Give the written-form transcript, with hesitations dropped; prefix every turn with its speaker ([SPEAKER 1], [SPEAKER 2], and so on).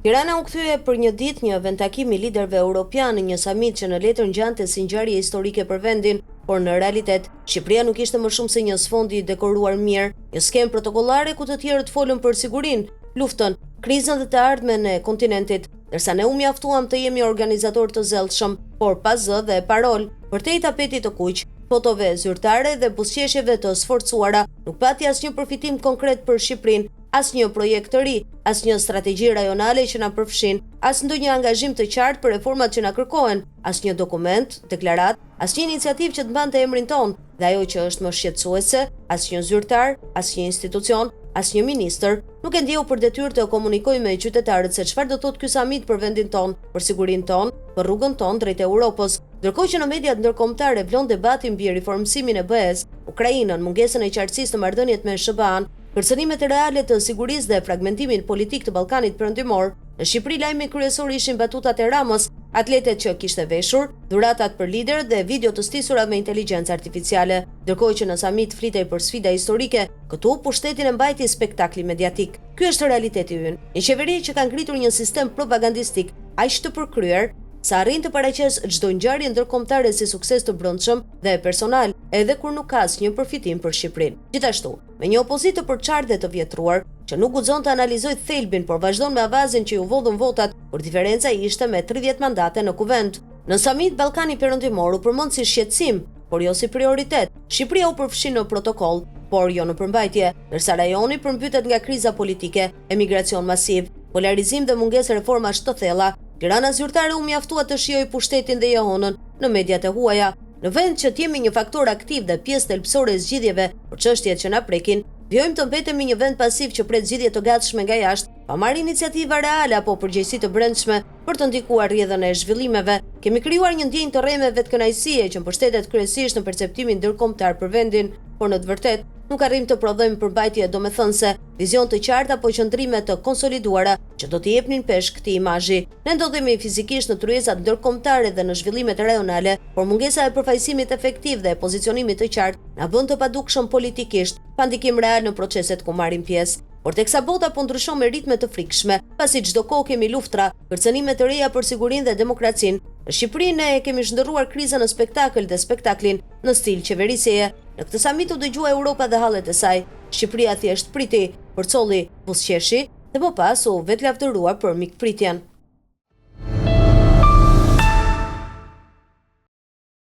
[SPEAKER 1] Tirana u kthye për një ditë një vendtakim i liderëve europianë në një samit që në letër ngjante si ngjarje historike për vendin, por në realitet, Shqipëria nuk ishte më shumë se një sfond i dekoruar mirë, një skenë protokollare ku të tjerët folën për sigurinë, luftën, krizën dhe të ardhmen e kontinentit, ndërsa ne u mjaftuam të jemi organizatorë të zellshëm, por pa zë dhe pa rol, përtej tapetit të kuq, fotove zyrtare dhe buzëqeshjeve të sforcuara, nuk pati asnjë përfitim konkret për Shqipërinë, asnjë projekt të ri, asnjë strategji rajonale që na përfshin, as ndonjë angazhim të qartë për reformat që na kërkohen, asnjë dokument, deklaratë, asnjë iniciativë që të mbante emrin tonë, dhe ajo që është më shqetësuese, asnjë zyrtar, asnjë institucion, asnjë ministër, nuk e ndjeu për detyrë të komunikojë me qytetarët se çfarë do thotë ky samit për vendin tonë, për sigurinë tonë, për rrugën tonë drejt Europës. Ndërkohë që në mediat ndërkombëtare vlon debati mbi riformësimin e BE-së, Ukrainën, mungesën e qartësisë në marrëdhëniet me SHBA-në, Kërcënimet reale të sigurisë dhe fragmentimin politik të Ballkanit Perëndimor, në Shqipëri lajmi kryesor ishin batutat e Ramës, atletet që kishte veshur, dhuratat për liderët dhe video të stisura me inteligjencë artificiale. Ndërkohë që në samit flitej për sfida historike, këtu pushtetin e mbajti spektakli mediatik. Ky është realiteti ynë. Një qeveri që ka ngritur një sistem propagandistik aq të përkryer, sa arrin të paraqesë çdo ngjarje ndërkombëtare si sukses të brendshëm dhe personal, edhe kur nuk ka asnjë përfitim për Shqipërinë. Gjithashtu, Me një opozitë të përçarë dhe të vjetruar, që nuk guxon të analizojë thelbin, por vazhdon me avazin që iu vodhën votat, kur diferenca ishte me 30 mandate në Kuvend. Në samit Ballkani Perëndimor u përmend si shqetësim, por jo si prioritet. Shqipëria u përfshi në protokoll, por jo në përmbajtje, ndërsa rajoni përmbytet nga kriza politike, emigracion masiv, polarizim dhe mungesë reformash të thella. Tirana zyrtare u mjaftua të shijojë pushtetin dhe jehonën në mediat e huaja. Në vend që të jemi një faktor aktiv dhe pjesë thelbësore e zgjidhjeve për çështjet që na prekin, vijojmë të mbetemi një vend pasiv që pret zgjidhje të gatshme nga jashtë, pa marrë iniciativa reale apo përgjegjësi të brendshme për të ndikuar rrjedhën e zhvillimeve. Kemi krijuar një ndjenjë të rreme vetëkënaqësie që mbështetet kryesisht në perceptimin ndërkombëtar për vendin, por në të vërtetë nuk arrijmë të prodhojmë përmbajtje domethënëse, vizion të qartë apo qëndrime të konsoliduara që do t'i jepnin peshë këtij imazhi. Ne ndodhemi fizikisht në tryezat ndërkombëtare dhe në zhvillimet rajonale, por mungesa e përfaqësimit efektiv dhe e pozicionimit të qartë na bën të padukshëm politikisht, pa ndikim real në proceset ku marrim pjesë. Por teksa bota po ndryshon me ritme të frikshme, pasi çdo kohë kemi luftra, kërcënime të reja për sigurinë dhe demokracinë, në Shqipëri ne e kemi shndërruar krizën në spektakël dhe spektaklin në stil qeverisjeje. Në këtë samit u dëgjua Europa dhe hallet e saj. Shqipëria thjesht priti, përcolli, buzëqeshi dhe më pas u vetëlavdërua për mikpritjen.